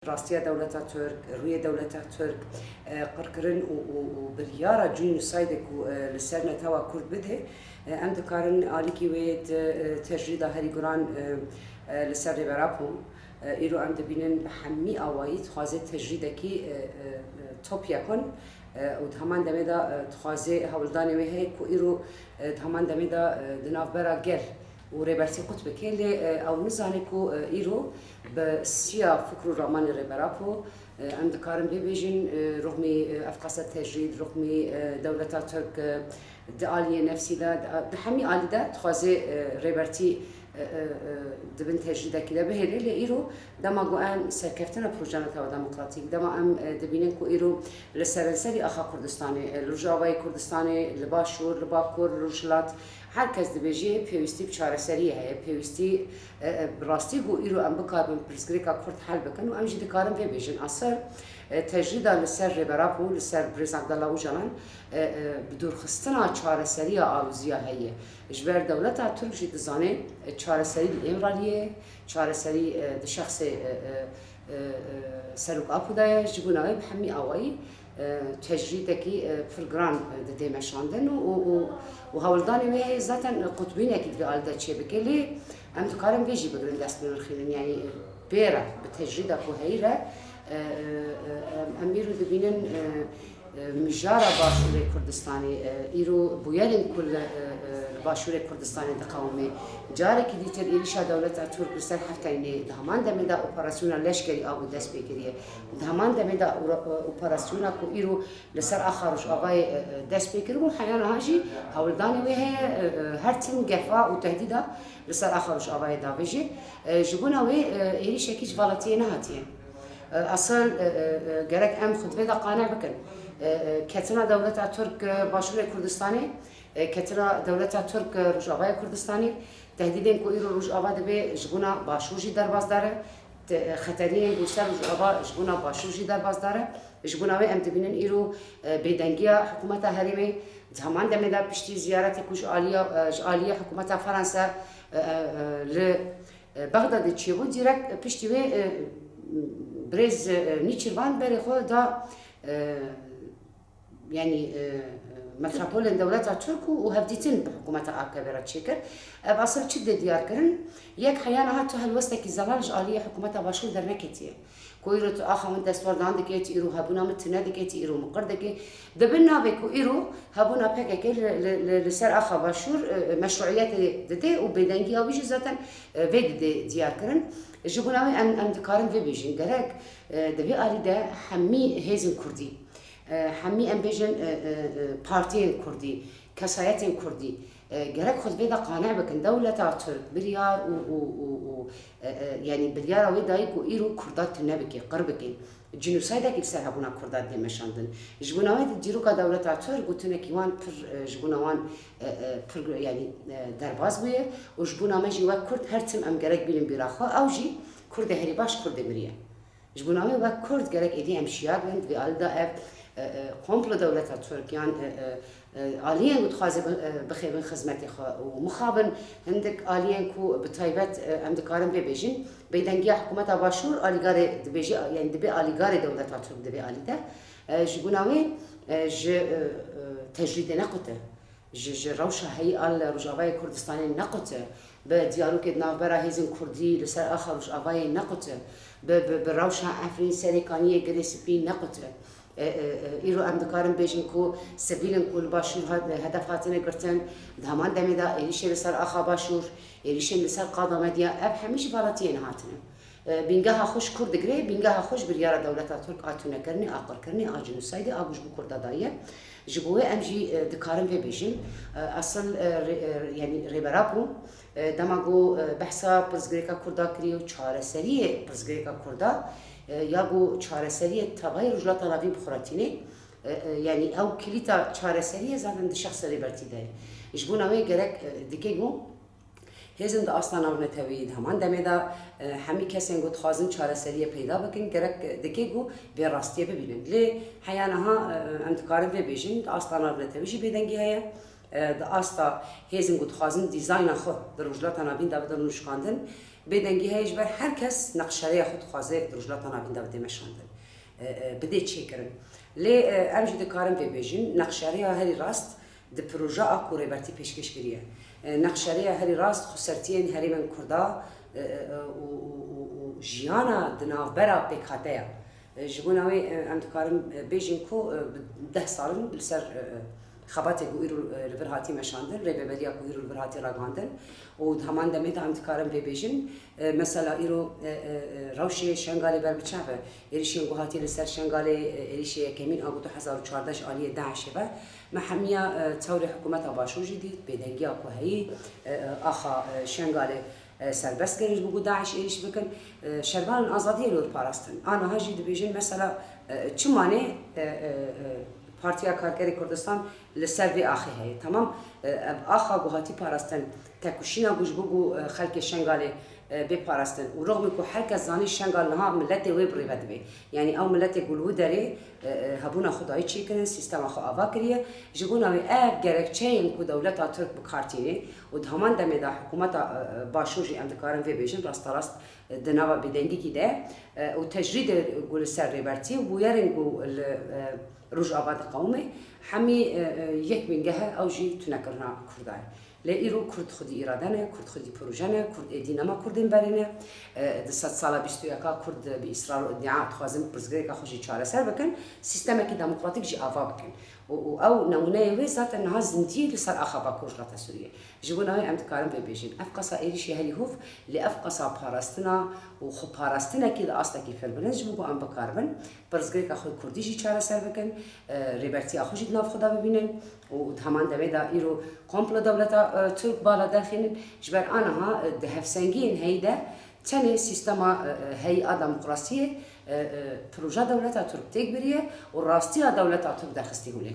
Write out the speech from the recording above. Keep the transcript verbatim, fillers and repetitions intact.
Rastiya dewleta Tirk, rûyê dewleta Tirk, e, qirkirin û, û, û biryara cînosaydê ku, e, li ser netewa Kurd bide, e, em dikarin alîkî wê di, e, tecrîda herî guran, e, e, li ser Rêber Apo. E, îro em dibînin bi hemî awayî dixwaze tecrîdekî, e, e, e, top yekun, e, û di heman demê de, e, dixwaze hewldanê wê heye ku îro, e, di heman demê de, e, di navbera gel û Rêbertî qut bike, lê, e, ew nizane ku, e, îro bi siya fikr û ramanê Rêber Apo, e, em dikarin bê bêjin, e, ruxmî, e, ev qasa tecrîd, ruxmî, e, dewleta Tirk, e, di aliyê nefsî de, di, di hemî alî de dixwaze, e, Rêbertî, e, e, e, di bin tecrîdekî de bihêle, lê îro dema ku em serkeftina projeya netewa demokratîk, dema em, e, dibînin ku îro li serenserî axa Kurdistanê, e, li Rojavayê Kurdistanê, li Başûr, li Bakur, li Rojhilat, her kes dibêje pêwîstî bi çareseriyê heye, pêwîstî, e, e, bi rastî ku îro em bikaribin pirsgirêka Kurd hel bikin û em jî dikarin vê bêjin. Asel, e, tecrîda li ser Rêber Apo, li ser Birêz Abdullah Ocalan, e, e, bi dûrxistina çareseriya aloziya heye. Ji ber dewleta Tirk jî dizane, e, çareserî li Îmraliyê, çareserî, e, di şexsê, e, e, e, e, Serok Apo de ye, ji bona wê bi hemî awayî, e, tecrîdekî, e, pir giran, e, didê meşandin û, û, û, û hewldanê wê heye zaten qutbînekî di vê alî de çêbike. Lê em dikarin vê jî bigirin dest bi nirxînin, yanî bê re bi tecrîda ku heyî re, e, e, e, em, em îro dibînin, e, e, mijara Başûrê Kurdistanê, e, îro bûyerên ku li, e, e, li Başûrê Kurdistanê diqewime. Carekî dîtir êrîşa dewleta Tirk li ser Hefteynê, di heman demê de operasyona leşkerî a ku dest pê kiriye. Di heman demê de ora-, e, operasyona ku îro li ser axa Rojavayê, e, e, dest pê kiribû, heya niha jî hewldanê wê heye, e, e, her tim gefa û tehdîda li ser axa Rojavayê davêje. E, ji bona wê, e, êrîşekî ji velatiyê nehatiye. E, asıl, e, e, e, gerek em xwe di vê de qane bikin. E, e, ketina dewleta Tirk, e, Başûrê Kurdistanê, e, ketina dewleta Tirk, e, Rojavayê Kurdistanê, tehdîdên ku îro Rojava dibe ji bona Başûr jî derbasdar e, te-, e, xeteriyên ku ser Rojava ji bona Başûr jî derbasdar e. Ji bona wê em dibînin îro, e, bêdengiya hikûmeta herêmê, di heman demê de piştî ziyaretê ku ji aliya, e, ji aliyê hikûmeta Fransa, e, e, e, li, e, Bexdadê çêbû, dîrek piştî wê, e, birêz, e, Nîçirvan berê xwe da, e, yanî, e, e, metropolên dewleta Tirk û, û hevdîtin bi hikûmeta A K P re çêkir. Ev asıl çi dê diyar kirin? Yek heya niha tu helwestekî zelal ji aliyê hikûmeta Başûr derneketiye. Ku îro tu axa min destwerdan dike, tu îro hebûna min tune dike, tu îro min qir dike. Di bin navê ku îro hebûna P K K li, li, li, li ser axa Başûr, e, e, meşruiyetê dide û bêdengiya wî jî zaten, e, vê dide diyar kirin. Ji bona wê em, em dikarin vê bêjin. Gerek, e, di vê alî de hemî hêzên Kurdî, e, hemî em bêjin, e, e, e, partiyên Kurdî, kesayetên Kurdî, e, gerek xwe di vê de qane bikin. Dewleta Tirk biryar û, û, û, û, e, e, yanî biryara wê dayî ku îro Kurda tune bike, qir bike. Cînosaydekî li ser hebûna Kurda dê meşandin. Ji bona wê di dîroka dewleta Tirk gotinekî wan pir, e, ji bona wan, e, e, pir, yanî, e, derbas bûye û ji bona me jî wek Kurd her tim em gerek bînin bîra xwe. Ew jî Kurdê herî baş Kurdê mirî ye. Ji bona wê wek Kurd gerek êdî em şiyar bin, di vê alî de ev, e, e, komplo dewleta Tirk yan, e, e, e, aliyên ku dixwaze bi-, e, bixêbin xizmetê xwe û mixabin hindik aliyên ku bi taybet, e, em dikarin vê bêjin, bêdengiya hikûmeta Başûr alîgarê dibêje, yanî dibe alîgarê dewleta Tirk di vê alî de. E, ji bona wê, e, ji, e, e, tecrîdê nequte. Ji, ji rewşa heyî a li Rojavayê Kurdistanê nequte, bi diyalogê di navbera hêzên Kurdî li ser axa Rojavayê nequte, bi, bi, bi rewşa Efrîn, Serêkaniyê, Girê Spî nequte. E, e, e, îro em dikarin bêjin ku sivîlên ku li Başûr hat-, hedef hatine girtin, di heman demê de êrîşê li ser axa Başûr, êrîşên li ser qada medya, ev hemî ji velatiyê nehatine. E, bîngeha xwe ji Kurd digire, bîngeha xwe ji biryara dewleta Tirk a tunekirinê, a qirkirinê, a cînosaydê, a ku ji bo Kurda daye. Ji bo wê em jî, e, dikarin vê bêjin. E, asıl, e, rê-, e, yanî Rêber Apo, e, dema ku, e, behsa pirsgirêka Kurda kiriye û çareseriyê pirsgirêka Kurda, e, ya ku çareseriyê tevayê Rojhilata Navîn bi xwe re tîne, e, e, yanî ew kilîta çareseriyê zaten di şexsê Rêbertî de ye. Ji bona wê gerek, e, dike ku Hêzên di asta navneteweyî di heman demê de, e, hemî kesên ku dixwazin çareseriyê peyda bikin, gerek dike ku vê rastiyê bibînin. Lê heya niha, e, em dikarin vê bêjin, di asta navnetewî jî bêdengî heye. E, di asta hêzên ku dixwazin dîzayna xwe di Rojhilata Navîn de bidin nuşkandin, Bêdengî heye ji ber her kes nexşereya xwe dixwaze di Rojhilata Navîn de bidê meşandin, e, e, bidê çêkirin. Lê, e, em jî dikarin vê bêjin, nexşereya herî rast di proje a ku Rêbertî pêşkêş kiriye. E, nexşereya herî rast xwesertiyên herêmên Kurda, e, e, e, û, û, û, û jiyana di navbera pêkhate ye. E, ji bona wê, e, em dikarin, e, bêjin ku, e, bi deh sal in li ser, e, e, xebatê ku îro, e, li vir hatî meşandin, rêveberiya ku îro li vir hatî ragihandin û di heman demê de em dikarin vê bêjin, e, mesela îro, e, e, e, rewşê Şengalê ber bi çav e. Êrişên ku hatiye li ser Şengalê, e, êrişê yekemîn a ku du hezar û çardeh ji aliyê DAIŞê ve, me hemiya, e, tewrê hikûmeta Başûr jî dît, bêdengiya ku heyî, e, e, axa, e, Şengalê, e, serbest kirin ji bo ku DAIŞ êrîş bikin. E, şervanên azadiyê li wir parastin. A niha jî dibêjin mesela, e, çima nê, e, e, e, Partiya Karkerê Kurdistan li ser vê axê heye. Temam, e, ev axa ku hatî parastin, têkoşîna ku ji bo ku, e, xelkê Şengalê, e, bê parastin. Û rixmî ku her kes zanî Şengal niha miletê wê bi rê ve dibe. Yanî ew miletê ku li wî derê, e, e, hebûna xwe dayî çêkirin, sîstema xwe ava kiriye. Ji bona wê ev gerekçeyên ku dewleta Tirk bi kar tîne û di heman demê de hikûmeta, e, e, Başûr jî em dikarin vê bêjin, rasterast, e, di nava bêdengîkî de, e, û tecrîdê ku li ser Rêbertî û bûyerên ku li, e, Rojava diqewime, hemî, e, e, yek bingeh e, ew jî tunekirina Kurda ye. Lê îro Kurd xwedî îrade ne, Kurd xwedî proje ne, Kurd êdî nema Kurdên berê ne. E, di sedsala bîst û yeka Kurd bi îsrar û îdîa dixwazin pirsgirêka xwe jî çareser bikin, sîstemekî demokratîk jî ava bikin. Û, û ew nemûneyê wê zaten niha zindî li ser axa Bakur Rojhilata Sûriyê. Ji bona wê em dikarin vê bêjin. Ev qasa êrîşê herî hov, lê ev qasa parastina û xweparastinekî di astekî pir bilind ji bo ku em bikaribin pirsgirêka xwe Kurdî jî çareser bikin, e, rêbertiya xwe jî di nav xwe de bibînin û di heman demê de îro komplo dewleta, e, Tirk bala derxînin. Ji ber aniha, e, di hevsengiyên heyî de tenê sîstema, e, e, heyî a demokrasiyê, e, e, proja dewleta Tirk têk biriye û rastiya dewleta Tirk derxistî hûlê.